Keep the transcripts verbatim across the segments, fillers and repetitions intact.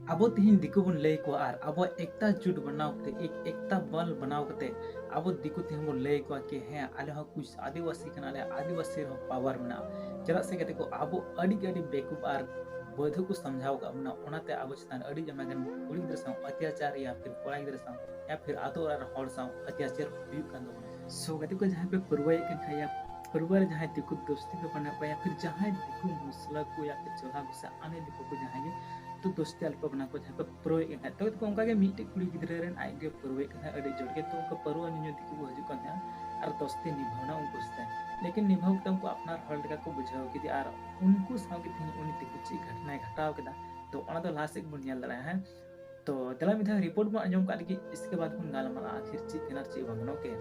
ᱟᱵᱚ ᱛᱮᱦᱮᱧ ᱫᱤᱠᱩ ᱵᱚᱱ ᱞᱟᱹᱭ ᱠᱚᱣᱟ ᱟᱨ ᱟᱵᱚᱣᱟᱜ ᱮᱠᱛᱟ ᱡᱩᱴ ᱵᱮᱱᱟᱣ ᱠᱟᱛᱮ, ᱮᱠ ᱮᱠᱛᱟ ᱵᱟᱞ ᱵᱮᱱᱟᱣ ᱠᱟᱛᱮ ᱟᱵᱚ ᱫᱤᱠᱩ ᱛᱮᱦᱮᱧ ᱵᱚᱱ ᱞᱟᱹᱭ ᱠᱚᱣᱟ ᱠᱤ ᱦᱮᱸ, ᱟᱞᱮ ᱦᱚᱸ ᱠᱩᱪ ᱟᱹᱫᱤᱵᱟᱹᱥᱤ ᱠᱟᱱᱟᱞᱮ, ᱟᱹᱫᱤᱵᱟᱹᱥᱤ ᱨᱮᱦᱚᱸ ᱯᱟᱣᱟᱨ ᱢᱮᱱᱟᱜᱼᱟ᱾ ᱪᱮᱫᱟᱜ ᱥᱮ ᱜᱟᱛᱮ ᱠᱚ, ᱟᱵᱚ ᱟᱹᱰᱤ ᱜᱮ ᱟᱹᱰᱤ ᱵᱮᱠᱩᱯ ᱟᱨ ᱵᱟᱹᱫᱷᱩ ᱠᱚ ᱥᱟᱢᱡᱷᱟᱣ ᱟᱠᱟᱫ ᱵᱚᱱᱟ, ᱚᱱᱟᱛᱮ ᱟᱵᱚ ᱪᱮᱛᱟᱱ ᱨᱮ ᱟᱹᱰᱤ ᱟᱭᱢᱟ ᱜᱟᱱ ᱠᱩᱲᱤ ᱜᱤᱫᱽᱨᱟᱹ ᱥᱟᱶ ᱚᱛᱛᱟᱪᱟᱨ ᱭᱟ ᱯᱷᱤᱨ ᱠᱚᱲᱟ ᱜᱤᱫᱽᱨᱟᱹ ᱥᱟᱶ ᱭᱟ ᱯᱷᱤᱨ ᱟᱛᱳ ᱚᱲᱟᱜ ᱨᱮᱱ ᱦᱚᱲ ᱥᱟᱶ ᱚᱛᱛᱟᱪᱟᱨ ᱦᱩᱭᱩᱜ ᱠᱟᱱ ᱛᱟᱵᱚᱱᱟ᱾ ᱥᱳ ᱜᱟᱛᱮ ᱠᱚ, ᱡᱟᱦᱟᱸᱭ ᱯᱮ ᱯᱟᱹᱨᱣᱟᱹᱭᱮᱫ ᱠᱟᱱ ᱠᱷᱟᱡ ᱭᱟ ᱯᱟᱹᱨᱣᱟᱹ ᱨᱮ ᱡᱟᱦᱟᱸᱭ ᱫᱤᱠᱩ ᱫᱳᱥᱛᱤ ᱯᱮ ᱵᱮᱱᱟᱣ ᱠᱚᱣᱟ ᱭᱟ ᱯᱷᱤᱨ ᱡᱟᱦᱟᱸᱭ ᱫᱤᱠᱩ ᱢᱩᱥᱞᱟᱹ ᱠᱚ ᱭᱟ ᱯᱷᱤᱨ ᱪᱚᱞᱦᱟ ᱜᱩᱥᱟ ᱟᱱᱮ ᱫᱤᱠᱩ ᱠᱚ ᱡᱟᱦᱟᱸᱭ ᱜᱮ, ᱛᱚ ᱫᱳᱥᱛᱤ ᱟᱞᱚᱯᱮ ᱵᱮᱱᱟᱣ ᱠᱚᱣᱟ ᱡᱟᱦᱟᱸᱭ ᱯᱮ ᱯᱟᱹᱨᱣᱟᱹᱭᱮᱫ ᱠᱟᱱ ᱠᱷᱟᱡ᱾ ᱛᱚ ᱜᱟᱛᱮ ᱠᱚ, ᱚᱱᱠᱟ ᱜᱮ ᱢᱤᱫᱴᱮᱡ ᱠᱩᱲᱤ ᱜᱤᱫᱽᱨᱟᱹ ᱨᱮᱱ ᱟᱡ ᱜᱮ ᱯᱟᱹᱨᱣᱟᱹᱭᱮᱫ ᱠᱟᱱ ᱛᱟᱦᱮᱸᱫ ᱟᱹᱰᱤ ᱡᱳᱨ ᱜᱮ, ᱛᱚ ᱚᱱᱠᱟ ᱯᱟᱹᱨᱣᱟᱹ ᱧᱩ ᱧᱩ ᱫᱤᱠᱩ ᱠᱚ ᱦᱤᱡᱩᱜ ᱠᱟᱱ ᱛᱟᱦᱮᱸᱫ ᱟᱨ ᱫᱳᱥᱛᱤ ᱱᱤᱵᱷᱟᱣᱱᱟ ᱩᱱᱠᱩ ᱥᱟᱛᱮ, ᱞᱮᱠᱤᱱ ᱱᱤᱵᱷᱟᱣ ᱠᱟᱛᱮ ᱩᱱᱠᱩ ᱟᱯᱱᱟᱨ ᱦᱚᱲ ᱞᱮᱠᱟ ᱠᱚ ᱵᱩᱡᱷᱟᱹᱣ ᱠᱮᱫᱮᱭᱟ ᱟᱨ ᱩᱱᱠᱩ ᱥᱟᱶ ᱜᱮ ᱛᱮᱦᱮᱧ ᱩᱱᱤ ᱫᱤᱠᱩ ᱪᱮᱫ ᱜᱷᱚᱴᱚᱱᱟᱭ ᱜᱷᱟᱴᱟᱣ ᱠᱮᱫᱟ, ᱛᱚ ᱚᱱᱟ ᱫᱚ ᱞᱟᱦᱟ ᱥᱮᱫ ᱵᱚᱱ ᱧᱮᱞ ᱫᱟᱲᱮᱭᱟᱜᱼᱟ᱾ ᱦᱮᱸ, ᱛᱚ ᱫᱮᱞᱟ ᱢᱤᱫ ᱫᱷᱟᱣ ᱨᱤᱯᱳᱨᱴ ᱵᱚᱱ ᱟᱸᱡᱚᱢ ᱠᱟᱜ ᱞᱟᱹᱜᱤᱫ, ᱤᱥᱠᱮ ᱵᱟᱫ ᱵᱚᱱ ᱜᱟᱞᱢᱟᱨᱟᱜᱼᱟ ᱟᱠᱷᱤᱨ ᱪᱮᱫ ᱠᱟᱱᱟ ᱟᱨ ᱪᱮᱫ ᱵᱟᱝ ᱠᱟᱱᱟ᱾ ᱳᱠᱮ,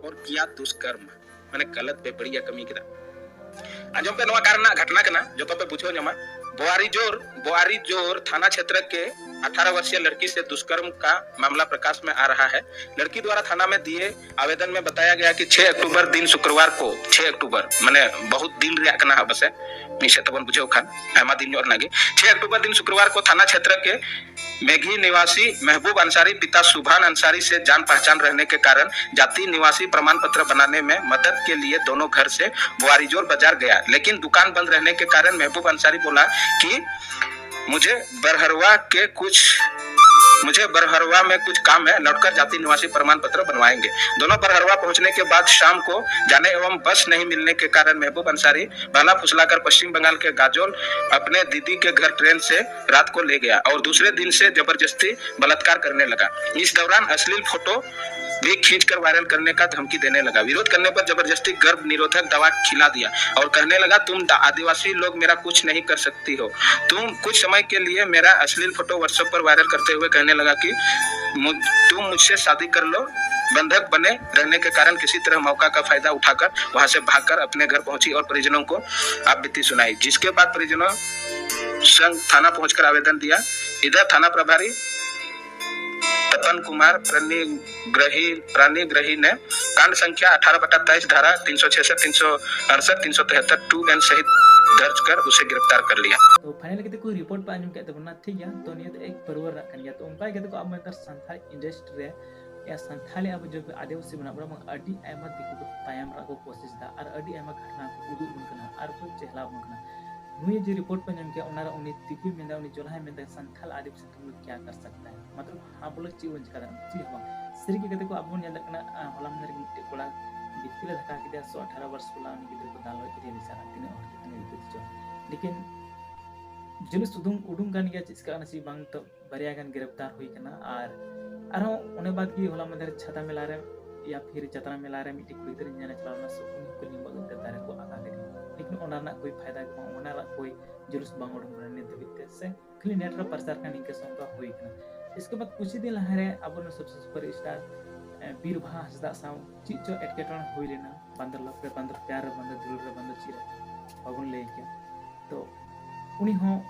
ᱚᱨ ᱠᱤᱭᱟ ᱫᱩᱥᱠᱨᱢ, ᱢᱟᱱᱮ ᱜᱟᱞᱟᱛ ᱵᱮᱵᱟᱹᱲᱤᱡ ᱠᱟᱹᱢᱤ ᱠᱮᱫᱟ᱾ ᱟᱸᱡᱚᱢ ᱯᱮ, ᱱᱚᱣᱟ ᱠᱟ ᱨᱮᱱᱟᱜ ᱜᱷᱚᱴᱱᱟ ᱠᱟᱱᱟ, ᱡᱚᱛᱚ ᱯᱮ ᱵᱩᱡᱷᱟᱹᱣ ᱧᱟᱢᱟ᱾ ᱵᱳᱣᱟᱨᱤᱡᱳᱨ, ᱵᱳᱣᱟᱨᱤᱡᱳᱨ ᱛᱷᱟᱱᱟ ᱠᱷᱮᱛᱨᱚ ᱠᱮ ᱟᱴᱷᱟᱨᱚ ᱵᱚᱨᱥᱤᱭᱟ ᱞᱟᱲᱠᱤ ᱥᱮ ᱫᱩᱥᱠᱨᱢ ᱠᱟ ᱢᱟᱢᱞᱟ ᱯᱨᱚᱠᱟᱥ ᱢᱮ ᱟ ᱨᱟᱦᱟ ᱦᱮ᱾ ᱞᱟᱲᱠᱤ ᱫᱣᱟᱨᱟ ᱛᱷᱟᱱᱟ ᱢᱮ ᱫᱤᱭᱮ ᱟᱵᱮᱫᱚᱱ ᱢᱮ ᱵᱟᱛᱟᱭᱟ ᱜᱟᱭᱟ ᱠᱤ ᱪᱷᱮ ᱚᱠᱴᱩᱵᱚᱨ ᱫᱤᱱ ᱥᱩᱠᱨᱣᱟᱨ ᱠᱚ, ᱪᱷᱮ ᱚᱠᱴᱩᱵᱚᱨ, ᱢᱟᱱᱮ ᱵᱚᱦᱩᱛ ᱫᱤᱱ ᱨᱮᱭᱟᱜ ᱠᱟᱱᱟ ᱦᱟᱸᱜ ᱯᱟᱥᱮ, ᱢᱤᱫ ᱥᱮᱫ ᱛᱮᱵᱚᱱ ᱵᱩᱡᱷᱟᱹᱣ ᱠᱷᱟᱱ ᱟᱭᱢᱟ ᱫᱤᱱ ᱧᱚᱜ ᱨᱮᱱᱟᱜ ᱜᱮ᱾ ᱪᱷᱮ ᱚᱠᱴᱩᱵᱚᱨ ᱫᱤᱱ ᱥᱩᱠᱨᱣᱟᱨ ᱠᱚ ᱛᱷᱟᱱᱟ ᱠᱷᱮᱛᱨᱚ ᱠᱮ ᱢᱮᱜᱷᱤ ᱱᱤᱣᱟᱥᱤ ᱢᱮᱦᱵᱩᱵ ᱟᱱᱥᱟᱨᱤ ᱯᱤᱛᱟ ᱥᱩᱵᱷᱟᱱ ᱟᱱᱥᱟᱨᱤ ᱥᱮ ᱡᱟᱱ ᱯᱟᱦᱪᱟᱱ ᱨᱮᱦᱱᱮ ᱠᱮ ᱠᱟᱨᱚᱱ ᱡᱟᱛᱤ ᱱᱤᱣᱟᱥᱤ ᱯᱨᱚᱢᱟᱱ ᱯᱚᱛᱨᱚ ᱵᱟᱱᱟᱱᱮ ᱢᱮ ᱢᱚᱫᱚᱫ ᱠᱮ ᱞᱤᱭᱮ ᱫᱚᱱᱚ ᱜᱷᱚᱨ ᱥᱮ ᱵᱳᱣᱟᱨᱤᱡᱳᱨ ᱵᱟᱡᱟᱨ ᱜᱟᱭᱟ, ᱞᱮᱠᱤᱱ ᱫᱩᱠᱟᱱ ᱵᱚᱱᱫ ᱨᱮᱦᱱᱮ ᱠᱮ ᱠᱟᱨᱚᱱ ᱢᱮᱦᱵᱩᱵ ᱟᱱᱥᱟᱨᱤ ᱵᱳᱞᱟ ᱠᱤ ᱢᱩᱡᱷᱮ ᱵᱟᱨᱦᱟᱨᱣᱟ ᱠᱮ ᱠᱩᱪᱷ ᱢᱩᱡᱷᱮ ᱵᱟᱨᱦᱟᱨᱣᱟ ᱢᱮ ᱠᱩᱪᱷ ᱠᱟᱢ ᱦᱮ, ᱞᱚᱴᱠᱟᱨ ᱡᱟᱛᱤ ᱱᱤᱣᱟᱥᱤ ᱯᱨᱚᱢᱟᱱ ᱯᱚᱛᱨᱚ ᱵᱚᱱᱣᱟᱭᱮᱸᱜᱮ᱾ ᱫᱚᱱᱚ ᱵᱟᱨᱦᱟᱨᱣᱟ ᱯᱚᱦᱩᱸᱪᱱᱮ ᱠᱮ ᱵᱟᱫ ᱥᱟᱢ ᱠᱚ ᱡᱟᱱᱮ ᱮᱵᱚᱢ ᱵᱚᱥ ᱱᱟᱦᱤ ᱢᱤᱞᱱᱮ ᱠᱮ ᱠᱟᱨᱚᱱ ᱢᱮᱦᱵᱩᱵ ᱟᱱᱥᱟᱨᱤ ᱵᱷᱟᱞᱟ ᱯᱷᱩᱥᱞᱟᱠᱟᱨ ᱯᱚᱥᱪᱤᱢ ᱵᱟᱝᱜᱟᱞ ᱠᱮ ᱜᱟᱡᱚᱞ ᱟᱯᱱᱮ ᱫᱤᱫᱤ ᱠᱮ ᱜᱷᱚᱨ ᱴᱨᱮᱱ ᱥᱮ ᱨᱟᱛ ᱠᱚ ᱞᱮ ᱜᱟᱭᱟ ᱚᱨ ᱫᱩᱥᱨᱮ ᱫᱤᱱ ᱥᱮ ᱡᱚᱵᱚᱨᱡᱚᱥᱛᱤ ᱵᱟᱞᱟᱛᱠᱟᱨ ᱠᱟᱨᱱᱮ ᱞᱟᱜᱟ᱾ ᱤᱥ ᱫᱚᱣᱨᱟᱱ ᱟᱥᱞᱤᱞ ᱯᱷᱳᱴᱳ ᱵᱷᱤ ᱠᱷᱤᱸᱪ ᱠᱟᱨ ᱵᱷᱟᱭᱨᱟᱞ ᱠᱟᱨᱱᱮ ᱠᱟ ᱫᱷᱟᱢᱠᱤ ᱫᱮᱱᱮ ᱞᱟᱜᱟ᱾ ᱵᱤᱨᱳᱫᱷ ᱠᱟᱨᱱᱮ ᱯᱚᱨ ᱡᱚᱵᱚᱨᱡᱚᱥᱛᱤ ᱜᱚᱨᱵᱷ ᱱᱤᱨᱳᱫᱷᱚᱠ ᱫᱟᱣᱟ ᱠᱷᱤᱞᱟ ᱫᱤᱭᱟ ᱚᱨ ᱠᱟᱨᱱᱮ ᱞᱟᱜᱟ ᱛᱩᱢ ᱟᱫᱤᱵᱟᱥᱤ ᱞᱳᱜ ᱢᱮᱨᱟ ᱠᱩᱪᱷ ᱱᱟᱦᱤ ᱠᱟᱨ ᱥᱟᱠᱛᱤ ᱦᱳ, ᱛᱩᱢ ᱠᱩᱪᱷ ᱥᱚᱢᱚᱭ ᱠᱮ ᱞᱤᱭᱮ ᱢᱮᱨᱟ ᱟᱥᱞᱤᱞ ᱯᱷᱳᱴᱳ ᱣᱟᱴᱥᱟᱯ ᱯᱚᱨ ᱵᱷᱟᱭᱨᱟᱞ ᱠᱟᱨᱛᱮ ᱦᱩᱭᱮ ᱠᱟᱨᱱᱮ ᱞᱟᱜᱟ ᱠᱤ ᱛᱩᱢ ᱢᱩᱡᱷᱥᱮ ᱥᱟᱫᱤ ᱠᱟᱨ ᱞᱳ᱾ ᱵᱚᱱᱫᱷᱚᱠ ᱵᱚᱱᱮ ᱨᱮᱦᱱᱮ ᱠᱮ ᱠᱟᱨᱚᱱ ᱠᱤᱥᱤ ᱛᱚᱨᱦ ᱢᱚᱣᱠᱟ ᱠᱟ ᱯᱷᱟᱭᱫᱟ ᱩᱴᱷᱟᱠᱟᱨ ᱣᱟᱦᱟᱸ ᱥᱮ ᱵᱷᱟᱜᱠᱟᱨ ᱟᱯᱱᱮ ᱜᱷᱚᱨ ᱯᱚᱦᱩᱸᱪᱤ ᱚᱨ ᱯᱚᱨᱤᱡᱚᱱᱳ ᱠᱳ ᱟᱯ ᱵᱤᱛᱤ ᱥᱩᱱᱟᱭᱤ, ᱡᱤᱥᱠᱮ ᱵᱟᱫ ᱯᱚᱨᱤᱡᱚᱱᱳ ᱥᱚᱝᱜᱷ ᱛᱷᱟᱱᱟ ᱯᱚᱦᱩᱸᱪᱠᱟᱨ ᱟᱵᱮᱫᱚᱱ ᱫᱤᱭᱟ᱾ ᱤᱫᱷᱚᱨ ᱛᱷᱟᱱᱟ ᱯᱨᱚᱵᱷᱟᱨᱤ ᱛᱚᱯᱚᱱ ᱠᱩᱢᱟᱨ ᱯᱨᱟᱱᱤ ᱜᱨᱟᱦᱤ ᱯᱨᱟᱱᱤ ᱜᱨᱟᱦᱤ ᱱᱮ ᱠᱟᱱᱰ ᱥᱚᱝᱠᱷᱭᱟ ᱟᱴᱷᱟᱨᱚ ᱵᱟᱴᱟ ᱛᱮᱭᱤᱥ ᱫᱷᱟᱨᱟ ᱛᱤᱱ ᱥᱚ ᱪᱷᱮᱥᱚᱴ ᱛᱤᱱ ᱥᱚ ᱟᱲᱥᱚᱴ ᱛᱤᱱ ᱥᱚ ᱛᱮᱦᱚᱛᱚᱨ ᱴᱩ ᱮᱱ ᱥᱚᱦᱤᱫ दर्ज कर उसे गिरफ्तार कर लिया। तो फाइनली ᱠᱟᱛᱮ ᱠᱚ ᱨᱤᱯᱳᱨᱴ ᱯᱮ ᱟᱸᱡᱚᱢ ᱠᱮᱫ ᱛᱟᱵᱚᱱᱟ, ᱴᱷᱤᱠ ᱜᱮᱭᱟ᱾ ᱛᱚ ᱱᱤᱭᱟᱹ ᱫᱚ ᱮᱠ ᱯᱟᱹᱨᱣᱟᱹ ᱨᱮᱱᱟᱜ ᱠᱟᱱ ᱜᱮᱭᱟ᱾ ᱛᱚ ᱚᱱᱠᱟ ᱜᱮ ᱠᱟᱛᱮ ᱠᱚ ᱟᱵᱚ ᱱᱮᱛᱟᱨ ᱥᱟᱱᱛᱟᱲ ᱤᱱᱰᱟᱥᱴᱨᱤ ᱨᱮ ᱭᱟ ᱥᱟᱱᱛᱷᱟᱞᱤ ᱟᱵᱚ ᱡᱚᱵ ᱟᱹᱫᱤᱵᱟᱹᱥᱤ ᱢᱮᱱᱟᱜ ᱵᱚᱱᱟ, ᱵᱟᱝ ᱟᱹᱰᱤ ᱟᱭᱢᱟ ᱫᱤᱠᱩ ᱠᱚ ᱛᱟᱭᱚᱢ ᱨᱮ ᱠᱚ ᱠᱳᱥᱤᱥ ᱫᱟ ᱟᱨ ᱟᱹᱰᱤ ᱟᱭᱢᱟ ᱜᱷᱚᱴᱱᱟ ᱠᱚ ᱩᱫᱩᱜ ᱵᱚᱱ ᱠᱟᱱᱟ ᱟᱨ ᱠᱚ ᱪᱮᱦᱞᱟ ᱵᱚᱱ ᱠᱟᱱᱟ᱾ ᱱᱩᱭ ᱡᱮ ᱨᱤᱯᱳᱨᱴ ᱯᱮ ᱧᱟᱢ ᱠᱮᱭᱟ, ᱚᱱᱟ ᱨᱮ ᱩᱱᱤ ᱫᱤᱠᱩᱭ ᱢᱮᱱᱫᱟ, ᱩᱱᱤ ᱡᱚᱞᱦᱟᱭ ᱢᱮᱱᱫᱟ, ᱥᱟᱱᱛᱷᱟᱞ ᱟᱹᱫᱤᱵᱟᱹᱥᱤ ᱛᱩᱢ ᱞᱳᱜ ᱠᱭᱟ ᱠᱟᱨ ᱥᱟᱠᱛᱟ ᱦᱟᱭ? ᱢᱚᱛᱞᱚᱵ ᱦᱟᱸ ᱵᱚᱞᱮ ᱪᱮᱫ ᱵᱚᱱ ᱪᱤᱠᱟ ᱫᱟᱲᱮᱭᱟᱜᱼᱟ? ᱪᱮᱫ ᱦᱚᱸ ᱵᱟᱝ᱾ ᱥᱟᱹᱨᱤ ᱜᱮ ᱠᱟᱛᱮ ᱠᱚ ᱟᱵᱚ ᱵᱚᱱ ᱧᱮᱞ ᱫᱟᱲᱮᱭᱟᱜ ᱠᱟᱱᱟ, ᱟᱸ, ᱦᱚᱞᱟ ᱢᱟᱦᱫᱮᱨ ᱜᱮ ᱢᱤᱫᱴᱮᱡ ᱠᱚᱲᱟ ᱵᱤᱛᱠᱤᱞ ᱮ ᱫᱷᱟᱠᱟ ᱠᱮᱫᱮᱭᱟ, ᱥᱚ ᱟᱴᱷᱟᱨᱚ ᱵᱚᱨᱥ ᱠᱚᱲᱟ, ᱩᱱᱤ ᱜᱤᱫᱽᱨᱟᱹ ᱠᱚ ᱫᱟᱞ ᱜᱚᱡ ᱠᱮᱫᱮᱭᱟ ᱵᱮᱪᱟᱨᱟ᱾ ᱛᱤᱱᱟᱹᱜ ᱦᱚᱲ ᱠᱚ, ᱛᱤᱱᱟᱹᱜ ᱜᱤᱫᱽᱨᱟᱹ ᱠᱚ ᱪᱚ᱾ ᱞᱮᱠᱤᱱ ᱡᱩᱞᱩᱥ ᱩᱰᱩᱝ, ᱩᱰᱩᱝ ᱠᱟᱱ ᱜᱮᱭᱟ, ᱪᱮᱫ ᱪᱤᱠᱟᱹᱜ ᱠᱟᱱᱟ ᱪᱮᱫ ᱵᱟᱝ, ᱛᱚ ᱵᱟᱨᱭᱟ ᱜᱟᱱ ᱜᱨᱮᱯᱛᱟᱨ ᱦᱩᱭ ᱠᱟᱱᱟ᱾ ᱟᱨ ᱟᱨᱦᱚᱸ ᱚᱱᱮ ᱵᱟᱫ ᱜᱮ ᱦᱚᱞᱟ ᱢᱟᱦᱫᱮᱨ ᱪᱷᱟᱛᱟ ᱢᱮᱞᱟ ᱨᱮ ᱭᱟ ᱯᱷᱤᱨ ᱡᱟᱛᱨᱟ ᱢᱮᱞᱟ ᱨᱮ ᱢᱤᱫᱴᱮᱡ ᱠᱩᱲᱤ ᱜᱤᱫᱽᱨᱟᱹ ᱧᱮᱞ ᱪᱟᱞᱟᱣ ᱞᱮᱱᱟ, ᱥᱮ ᱩᱱᱤ ᱦᱚᱸᱠᱚ ᱞᱤᱸᱵᱟᱹ ᱠᱟᱛᱮ ᱫᱟᱨᱮ ᱠᱚ ᱟᱠᱟ ᱠᱮᱫᱮᱭᱟ᱾ ᱞᱮᱠᱤᱱ ᱚᱱᱟ ᱨᱮᱱᱟᱜ ᱠᱳᱭ ᱯᱷᱟᱭᱫᱟ ᱜᱮ ᱵᱟᱝ, ᱚᱱᱟ ᱨᱮᱱᱟᱜ ᱠᱳᱭ ᱡᱩᱞᱩᱥ ᱵᱟᱝ ᱩᱰᱩᱝ ᱠᱟᱱᱟ ᱱᱤᱛ ᱫᱷᱟᱹᱵᱤᱡ ᱛᱮ, ᱥᱮ ᱠᱷᱟᱹᱞᱤ ᱱᱮᱴ ᱨᱮ ᱯᱨᱚᱪᱟᱨ ᱠᱟᱱᱟ, ᱱᱤᱝᱠᱟᱹ ᱥᱮ ᱚᱱᱠᱟ ᱦᱩᱭ ᱠᱟᱱᱟ᱾ ᱤᱥᱠᱮ ᱵᱟᱫ ᱠᱩᱪ ᱦᱤ ᱫᱤᱱ ᱞᱟᱦᱟ ᱨᱮ ᱟᱵᱚ ᱨᱮᱱ ᱥᱚᱵᱥᱮ ᱥᱩᱯᱟᱨ ᱥᱴᱟᱨ, ᱮ, ᱵᱤᱨ ᱵᱟᱦᱟ ᱦᱟᱸᱥᱫᱟᱜ ᱥᱟᱶ ᱪᱮᱫ ᱪᱚ ᱮᱴᱠᱮᱴᱚᱬᱮ ᱦᱩᱭ ᱞᱮᱱᱟ, ᱵᱟᱝ ᱫᱚ ᱞᱚᱵᱷ ᱨᱮ, ᱵᱟᱝ ᱫᱚ ᱯᱭᱟᱨ ᱨᱮ, ᱵᱟᱝ ᱫᱚ ᱫᱩᱞᱟᱹᱲ ᱨᱮ, ᱵᱟᱝ ᱫᱚ ᱪᱮᱫ ᱨᱮ, ᱵᱟᱵᱚᱱ ᱞᱟᱹᱭ ᱠᱮᱭᱟ᱾ ᱛᱚ ᱩᱱᱤ ᱦᱚᱸ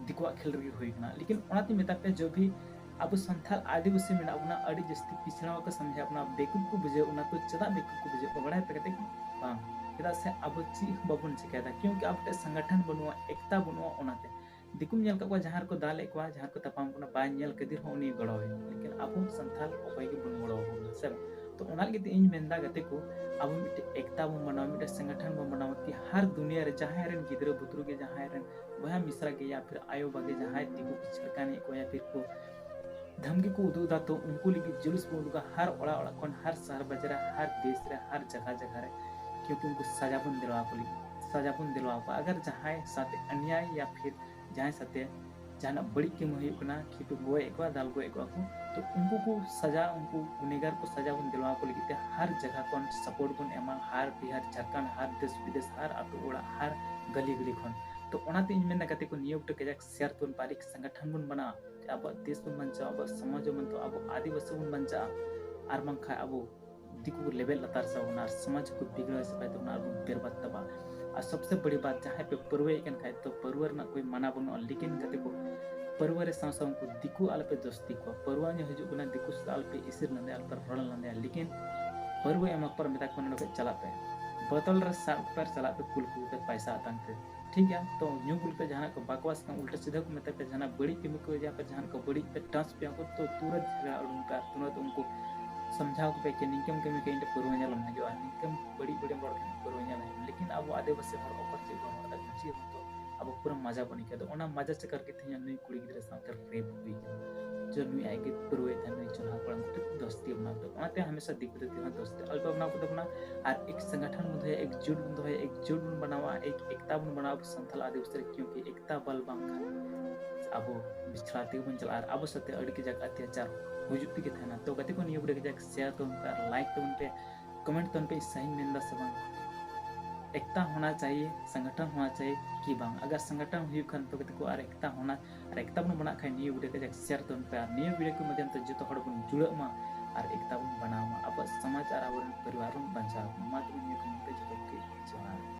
ᱫᱤᱠᱩᱣᱟᱜ ᱠᱷᱮᱞ ᱨᱮᱜᱮ ᱦᱩᱭ ᱠᱟᱱᱟ᱾ ᱞᱮᱠᱤᱱ ᱚᱱᱟᱛᱮᱧ ᱢᱮᱛᱟ ᱯᱮᱭᱟ, ᱡᱚᱵ ᱵᱷᱤ ᱟᱵᱚ ᱥᱟᱱᱛᱟᱲ ᱟᱹᱫᱤᱵᱟᱹᱥᱤ ᱢᱮᱱᱟᱜ ᱵᱚᱱᱟ, ᱟᱹᱰᱤ ᱡᱟᱹᱥᱛᱤ ᱯᱤᱪᱷᱲᱟ ᱠᱚ ᱥᱚᱢᱡᱷᱟ ᱵᱚᱱᱟ, ᱵᱮᱠᱩᱯ ᱠᱚ ᱵᱩᱡᱷᱟᱹᱣ, ᱚᱱᱟ ᱠᱚ ᱪᱮᱫᱟᱜ ᱵᱮᱠᱩᱯ ᱠᱚ ᱵᱩᱡᱷᱟᱹᱣ ᱠᱚ ᱵᱟᱲᱟᱭ ᱯᱮ ᱠᱟᱛᱮ ᱠᱤ ᱵᱟᱝ? ᱪᱮᱫᱟᱜ ᱥᱮ ᱟᱵᱚ ᱪᱮᱫ ᱦᱚᱸ ᱵᱟᱵᱚᱱ ᱪᱤᱠᱟᱹᱭᱮᱫᱟ, ᱠᱤᱭᱩᱸᱠᱤ ᱟᱵᱚ ᱴᱷᱮᱱ ᱥᱚᱝᱜᱚᱴᱷᱚᱱ ᱵᱟᱹᱱᱩᱜᱼᱟ, ᱮᱠᱛᱟ ᱵᱟᱹᱱᱩᱜᱼᱟ᱾ ᱚᱱᱟᱛᱮ ᱫᱤᱠᱩᱢ ᱧᱮᱞ ᱠᱟᱜ ᱠᱚᱣᱟ, ᱡᱟᱦᱟᱸ ᱨᱮᱠᱚ ᱫᱟᱞᱮᱫ ᱠᱚᱣᱟ, ᱡᱟᱦᱟᱸ ᱨᱮᱠᱚ ᱛᱟᱯᱟᱢ ᱠᱟᱱᱟ, ᱵᱟᱭ ᱧᱮᱞ ᱠᱟᱫᱮ ᱨᱮᱦᱚᱸ ᱩᱱᱤ ᱜᱚᱲᱚᱣᱟᱭᱟ᱾ ᱞᱮᱠᱤᱱ ᱟᱵᱚ ᱥᱟᱱᱛᱟᱲ ᱚᱠᱚᱭ ᱜᱮ ᱵᱟᱹᱱᱩᱜ ᱜᱚᱲᱚ ᱟᱵᱚᱱ ᱠᱟᱱᱟ, ᱥᱮ ᱵᱟᱝ? ᱛᱚ ᱚᱱᱟ ᱞᱟᱹᱜᱤᱫ ᱛᱮ ᱤᱧ ᱢᱮᱱᱫᱟ ᱜᱟᱛᱮ ᱠᱚ, ᱟᱵᱚ ᱢᱤᱫᱴᱮᱡ ᱮᱠᱛᱟ ᱵᱚᱱ ᱵᱮᱱᱟᱣᱟ, ᱢᱤᱫᱴᱮᱡ ᱥᱚᱝᱜᱚᱴᱷᱚᱱ ᱵᱚᱱ ᱵᱮᱱᱟᱣᱟ ᱠᱤ ᱦᱟᱨ ᱫᱩᱱᱤᱭᱟᱹ ᱨᱮ ᱡᱟᱦᱟᱸᱭ ᱨᱮᱱ ᱜᱤᱫᱽᱨᱟᱹ ᱵᱩᱛᱨᱩ ᱜᱮ, ᱡᱟᱦᱟᱸᱭ ᱨᱮᱱ ᱵᱚᱭᱦᱟ ᱢᱤᱥᱨᱟ ᱜᱮ, ᱭᱟ ᱯᱷᱤᱨ ᱟᱭᱳ ᱵᱟᱵᱟ ᱜᱮ, ᱡᱟᱦᱟᱸᱭ ᱫᱤᱠᱩ ᱠᱚ ᱪᱷᱟᱹᱲᱠᱟᱹᱱᱤᱭᱮᱫ ᱠᱚᱣᱟ ᱭᱟ ᱯᱷᱤᱨ ᱠᱚ ᱫᱷᱟᱢᱠᱤ ᱠᱚ ᱩᱫᱩᱜ ᱮᱫᱟ, ᱛᱚ ᱩᱱᱠᱩ ᱞᱟᱹᱜᱤᱫ ᱡᱩᱞᱩᱥ ᱵᱚᱱ ᱩᱫᱩᱜᱟ ᱦᱟᱨ ᱚᱲᱟᱜ ᱚᱲᱟᱜ ᱠᱷᱚᱱ, ᱦᱟᱨ ᱥᱟᱦᱟᱨ ᱵᱟᱡᱟᱨ ᱨᱮ, ᱦᱟᱨ ᱫᱮᱥ ᱨᱮ, ᱦᱟᱨ ᱡᱟᱭᱜᱟ ᱡᱟᱭᱜᱟ ᱨᱮ, ᱠᱤᱭᱩᱸᱠᱤ ᱩᱱᱠᱩ ᱥᱟᱡᱟ ᱵᱚᱱ ᱫᱤᱞᱣᱟ ᱠᱚ ᱞᱟᱹᱜᱤᱫ, ᱥᱟᱡᱟ ᱵᱚᱱ ᱫᱤᱞᱣᱟ ᱠᱚᱣᱟ᱾ ᱟᱜᱟᱨ ᱡᱟᱦᱟᱸᱭ ᱥᱟᱛᱮ ᱟᱱᱭᱟᱭ ᱭᱟ ᱯᱷᱤᱨ ᱡᱟᱦᱟᱸᱭ ᱥᱟᱛᱮ ᱡᱟᱦᱟᱱᱟᱜ ᱵᱟᱹᱲᱤᱡ ᱠᱟᱹᱢᱤ ᱦᱩᱭᱩᱜ ᱠᱟᱱᱟ, ᱠᱤ ᱯᱮ ᱜᱚᱡ ᱮᱫ ᱠᱚᱣᱟ, ᱫᱟᱞ ᱜᱚᱡ ᱮᱫ ᱠᱚᱣᱟ ᱠᱚ, ᱛᱚ ᱩᱱᱠᱩ ᱠᱚ ᱥᱟᱡᱟ, ᱩᱱᱠᱩ ᱜᱩᱱᱮᱜᱟᱨ ᱠᱚ ᱥᱟᱡᱟ ᱵᱚᱱ ᱫᱤᱞᱣᱟ ᱠᱚ ᱞᱟᱹᱜᱤᱫ ᱛᱮ ᱦᱟᱨ ᱡᱟᱭᱜᱟ ᱠᱷᱚᱱ ᱥᱟᱯᱳᱨᱴ ᱵᱚᱱ ᱮᱢᱟ, ᱦᱟᱨ ᱰᱤᱦᱟᱨ ᱡᱷᱟᱲᱠᱷᱚᱸᱰ, ᱦᱟᱨ ᱫᱮᱥ ᱵᱤᱫᱮᱥ, ᱦᱟᱨ ᱟᱹᱛᱩ ᱚᱲᱟᱜ, ᱦᱟᱨ ᱜᱟᱹᱞᱤ ᱜᱟᱹᱞᱤ ᱠᱷᱚᱱ᱾ ᱛᱚ ᱚᱱᱟᱛᱮ ᱤᱧ ᱢᱮᱱᱟ ᱜᱟᱛᱮ ᱠᱚ, ᱱᱤᱭᱟᱹ ᱵᱷᱤᱰᱤᱭᱳ ᱠᱟᱡᱟᱠ ᱥᱮᱭᱟᱨ ᱛᱟᱵᱚᱱ ᱯᱮ, ᱟᱨ ᱥᱚᱝᱜᱚᱴᱷᱚᱱ ᱵᱚᱱ ᱵᱮᱱᱟᱣᱟ, ᱟᱵᱚᱣᱟᱜ ᱫᱮᱥ ᱵᱚᱱ ᱵᱟᱧᱪᱟᱣᱟ, ᱟᱵᱚᱣᱟᱜ ᱥᱚᱢᱟᱡᱽ ᱵᱚᱱ ᱵᱟᱧᱪᱟᱣᱟ, ᱟᱵᱚ ᱟᱹᱫᱤᱵᱟᱹᱥᱤ ᱵᱚᱱ ᱵᱟᱧᱪᱟᱜᱼᱟ, ᱟᱨ ᱵᱟᱝᱠᱷᱟᱱ ᱟᱵᱚ ᱫᱤᱠᱩ ᱠᱚ ᱞᱮᱵᱮᱫ ᱞᱟᱛᱟᱨ ᱥᱮ ᱵᱚᱱᱟ ᱟᱨ ᱥᱚᱢᱟᱡᱽ ᱠᱚ ᱵᱤᱜᱽᱲᱟᱹᱣ ᱪᱟᱵᱟᱭ ᱛᱟᱵᱚᱱᱟ ᱟᱨ ᱵᱚᱱ ᱵᱮᱨᱵᱟᱫ ᱪᱟᱵᱟᱜᱼᱟ᱾ ᱟᱨ ᱥᱚᱵᱥᱮ ᱵᱟᱲᱤ ᱵᱟᱛ, ᱡᱟᱦᱟᱸᱭ ᱯᱮ ᱯᱟᱹᱨᱣᱟᱹᱭᱮᱫ ᱠᱟᱱ ᱠᱷᱟᱡ ᱛᱚ ᱯᱟᱹᱨᱣᱟᱹ ᱨᱮᱱᱟᱜ ᱠᱳᱭ ᱢᱟᱱᱟ ᱵᱟᱹᱱᱩᱜᱼᱟ, ᱞᱮᱠᱤᱱ ᱜᱟᱛᱮ ᱠᱚ ᱯᱟᱹᱨᱣᱟᱹ ᱨᱮ ᱥᱟᱶ ᱥᱟᱶ ᱩᱱᱠᱩ ᱫᱤᱠᱩ ᱟᱞᱚᱯᱮ ᱫᱳᱥᱛᱤ ᱠᱚᱣᱟ᱾ ᱯᱟᱹᱨᱣᱟᱹ ᱧᱩ ᱦᱤᱡᱩᱜ ᱠᱟᱱᱟ, ᱫᱤᱠᱩ ᱥᱟᱶ ᱟᱞᱚᱯᱮ ᱤᱥᱤᱨ ᱞᱟᱸᱫᱟᱭᱟ, ᱟᱞᱚᱯᱮ ᱨᱚᱲ ᱞᱟᱸᱫᱟᱭᱟ, ᱞᱮᱠᱤᱱ ᱯᱟᱹᱨᱣᱟᱹ ᱮᱢᱟ ᱯᱚᱨ ᱢᱮᱛᱟ ᱠᱚ ᱠᱟᱱᱟ, ᱱᱚᱰᱮ ᱠᱷᱚᱡ ᱪᱟᱞᱟᱜ ᱯᱮ᱾ ᱵᱚᱛᱚᱞ ᱨᱮ ᱥᱟᱵ ᱯᱮ ᱟᱨ ᱪᱟᱞᱟᱜ ᱯᱮ ᱠᱩᱞ ᱠᱚ ᱯᱮ ᱯᱟᱭᱥᱟ ᱟᱛᱟᱝ ᱛᱮ᱾ ᱴᱷᱤᱠ ᱜᱮᱭᱟ, ᱛᱚ ᱧᱩ ᱵᱩᱞ ᱠᱟᱛᱮ ᱡᱟᱦᱟᱱᱟᱜ ᱠᱚ ᱵᱟᱠᱣᱟᱥ ᱠᱟᱱᱟ, ᱩᱞᱴᱟᱹ ᱥᱤᱫᱷᱟᱹ ᱠᱚ ᱢᱮᱛᱟ ᱯᱮ, ᱡᱟᱦᱟᱱᱟᱜ ᱵᱟᱹᱲᱤᱡ ᱠᱟᱹᱢᱤ ᱠᱚ ᱡᱟᱦᱟᱸ ᱯᱮ ᱡᱟᱦᱟᱱᱟᱜ ᱠᱚ ᱵᱟᱹᱲᱤᱡ ᱯᱮ ᱴᱟᱱᱥ ᱯᱮᱭᱟ ᱠᱚ, ᱛᱚ ᱛᱩᱨᱟᱹᱛ ᱡᱷᱟᱜᱽᱲᱟ ᱩᱰᱩᱝ ᱯᱮ ᱟᱨ ᱛᱩᱨᱟᱹᱛ ᱩᱱᱠᱩ ᱥᱚᱢᱡᱷᱟᱣ ᱠᱚᱯᱮ ᱠᱤ ᱱᱤᱝᱠᱟᱹᱢ ᱠᱟᱹᱢᱤ ᱠᱷᱟᱱ ᱤᱧ ᱴᱷᱮᱱ ᱯᱟᱹᱨᱣᱟᱹ ᱧᱮᱞ ᱮᱢ ᱦᱤᱡᱩᱜᱼᱟ, ᱱᱤᱝᱠᱟᱹᱢ ᱵᱟᱹᱲᱤᱡ ᱵᱟᱹᱲᱤᱡ ᱨᱚᱲ ᱠᱷᱟᱱ ᱯᱟᱹᱨᱣᱟᱹ ᱧᱮᱞ ᱦᱤᱡᱩᱜᱼᱟ᱾ ᱞᱮᱠᱤᱱ ᱟᱵᱚ ᱟᱹᱫᱤᱵᱟᱹᱥᱤ ᱦᱚᱲ ᱚᱠᱚᱭ ᱪᱮᱫ ᱵᱚᱱ ᱨᱚᱲ ᱮᱫᱟ, ᱪᱮᱫ ᱦᱚᱸ ᱛᱚ ᱟᱵᱚ ᱯᱩᱨᱟᱹ ᱢᱟᱡᱟ ᱵᱚᱱ ᱟᱹᱭᱠᱟᱹᱣ ᱮᱫᱟ᱾ ᱚᱱᱟ ᱢᱟᱡᱟ ᱪᱟᱠᱟᱨ ᱜᱮ ᱛᱮᱦᱮᱧ ᱱᱩᱭ ᱠᱩᱲᱤ ᱜᱤᱫᱽᱨᱟᱹ ᱥᱟᱶᱛᱮ ᱨᱮᱯ ᱦᱩᱭ ᱠᱟᱱᱟ, ᱡᱮ ᱱᱩᱭ ᱟᱡ ᱜᱮ ᱯᱟᱹᱨᱣᱟᱹᱭᱮᱫ ᱛᱟᱦᱮᱸ, ᱱᱩᱭ ᱪᱚᱞᱦᱟ ᱠᱚᱲᱟ ᱢᱤᱫᱴᱮᱱ ᱫᱳᱥᱛᱤ ᱵᱮᱱᱟᱣ ᱠᱮᱫᱟ᱾ ᱚᱱᱟᱛᱮ ᱦᱟᱢᱮᱥᱟ ᱫᱤᱠᱩ ᱫᱚ ᱛᱤᱥ ᱦᱚᱸ ᱫᱳᱥᱛᱤ ᱟᱞᱚᱯᱮ ᱵᱮᱱᱟᱣ ᱠᱚ ᱛᱟᱵᱚᱱᱟ᱾ ᱟᱨ ᱮᱠ ᱥᱚᱝᱜᱚᱴᱷᱚᱱ ᱵᱚᱱ ᱫᱚᱦᱚᱭᱟ, ᱮᱠᱡᱩᱴ ᱵᱚᱱ ᱫᱚᱦᱚᱭᱟ, ᱮᱠᱡᱩᱴ ᱵᱚᱱ ᱵᱮᱱᱟᱣᱟ, ᱮᱠ ᱮᱠᱛᱟ ᱵᱚᱱ ᱵᱮᱱᱟᱣᱟ ᱟᱵᱚ ᱥᱟᱱᱛᱟᱲ ᱟᱹᱫᱤᱵᱟᱹᱥᱤ ᱨᱮ, ᱠᱤᱭᱩᱸᱠᱤ ᱮᱠᱛᱟ ᱵᱟᱞ ᱵᱟᱝᱠᱷᱟᱱ ᱟᱵᱚ ᱵᱤᱪᱷᱲᱟ ᱛᱮᱜᱮ ᱵᱚᱱ ᱪᱟᱞᱟᱜᱼᱟ ᱟᱨ ᱟᱵᱚ ᱥᱟᱛᱮ ᱟᱹᱰᱤ ᱠᱟᱡᱟᱠ ᱚᱛᱛᱟᱪᱟᱨ ᱦᱩᱭᱩᱜ ᱛᱮᱜᱮ ᱛᱟᱦᱮᱱᱟ᱾ ᱛᱚ ᱜᱟᱛᱮ ᱠᱚ, ᱱᱤᱭᱟᱹ ᱵᱷᱤᱰᱤᱭᱳ ᱠᱟᱡᱟᱠ ᱥᱮᱭᱟᱨ ᱛᱟᱵᱚᱱ ᱯᱮ ᱟᱨ ᱞᱟᱭᱤᱠ ᱛᱟᱵᱚᱱ ᱯᱮ, ᱠᱚᱢᱮᱱᱴ ᱛᱟᱵᱚᱱ ᱯᱮ, ᱥᱟᱹᱦᱤᱧ ᱢᱮᱱᱫᱟ ᱥᱮ ᱵᱟᱝ, ᱮᱠᱛᱟ ᱦᱳᱱᱟ ᱪᱟᱦᱤᱭᱮ, ᱥᱚᱝᱜᱚᱴᱷᱚᱱ ᱦᱳᱱᱟ ᱪᱟᱦᱤᱭᱮ ᱠᱤ ᱵᱟᱝ? ᱟᱜᱟᱨ ᱥᱚᱝᱜᱚᱴᱷᱚᱱ ᱦᱩᱭᱩᱜ ᱠᱷᱟᱱ ᱛᱚ ᱜᱟᱛᱮ ᱠᱚ ᱟᱨ ᱮᱠᱛᱟ ᱦᱳᱱᱟ ᱟᱨ ᱮᱠᱛᱟ ᱵᱚᱱ ᱵᱮᱱᱟᱜ ᱠᱷᱟᱱ ᱱᱤᱭᱟᱹ ᱵᱷᱤᱰᱤᱭᱳ ᱠᱟᱡᱟᱠ ᱥᱮᱭᱟᱨ ᱛᱟᱵᱚᱱ ᱯᱮ ᱟᱨ ᱱᱤᱭᱟᱹ ᱵᱷᱤᱰᱤᱭᱳ ᱠᱚ ᱢᱟᱫᱽᱫᱷᱚᱢ ᱛᱮ ᱡᱚᱛᱚ ᱦᱚᱲ ᱵᱚᱱ ᱡᱩᱲᱟᱹᱜ ᱢᱟ ᱟᱨ ᱮᱠᱛᱟ ᱵᱚᱱ ᱵᱮᱱᱟᱣ ᱢᱟ, ᱟᱵᱚᱣᱟᱜ ᱥᱚᱢᱟᱡᱽ ᱟᱨ ᱟᱵᱚᱨᱮᱱ ᱯᱚᱨᱤᱵᱟᱨ ᱵᱚᱱ ᱵᱟᱧᱪᱟᱣ ᱢᱟ᱾ ᱢᱟ ᱛᱚᱵᱮ ᱱᱤᱭᱟᱹ ᱠᱚ ᱢᱮᱱᱛᱮ ᱡᱚᱛᱚ ᱦᱚᱲ ᱜᱮ ᱡᱚᱦᱟᱨ᱾